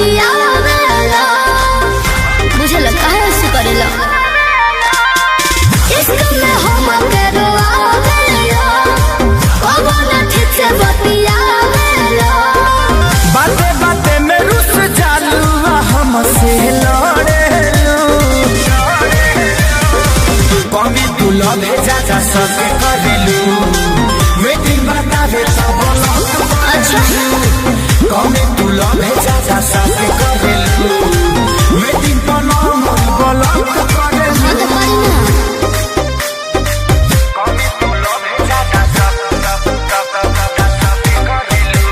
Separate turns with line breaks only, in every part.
बतियावेला। बुझल काहे ऐसे करेला? इश्क में हमके रोआवेला, कबो ना ठीक से बतियावेला।
बाते बाते में रुस जालू हमसे लड़ेलू। कभी तू लभे जाजा सके करेलू, वेटिंग बतावे तब लॉक।
अच्छा।
कभी तू लभे जाजा सके करेलू, वेटिंग पर नंबर ब्लॉक करेलू।
हाँ तो करी ना।
कभी तू लभे जाजा सके करेलू।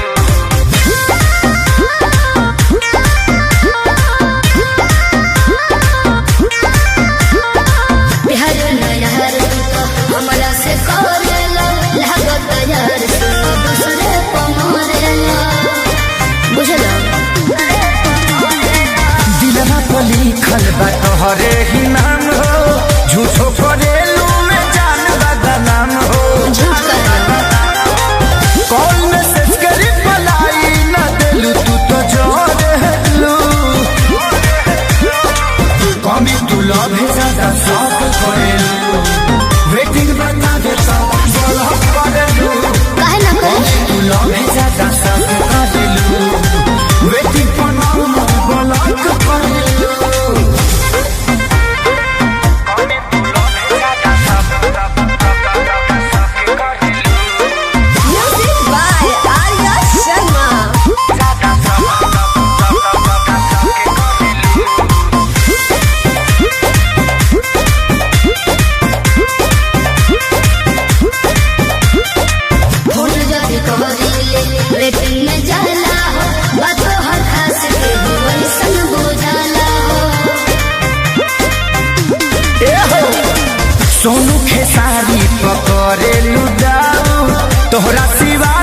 प्यार न यार तू तो हमरा से करेला, लागत यार सुनो दूसरे को मारेला। बुझल?
दिलवा पर लिखल बा तोहरे ही नाम हो, झूठो करेलू में जान बदनाम हो।
झूठ कर।
कॉल मैसेज के रिप्लाई ना देलू, तू तो जोरेलू। कमी तू लभे ज्यादा शौक करेलू, वेटिंग बता दे तो ब्लॉक करेलू।
काहे ना करे?
तू लभे ज्यादा शौक करेलू, वेटिंग पर नंबर ब्लॉक करेलू।
Music by Arya Sharma.
Phone जब करीले वेटिंग में जाला हो, बातो हर खास के हो ऐसन बुझाला हो।
ए हो, सोनू खेसारी पकड़ेलू दाऊ, तोहरा सिवा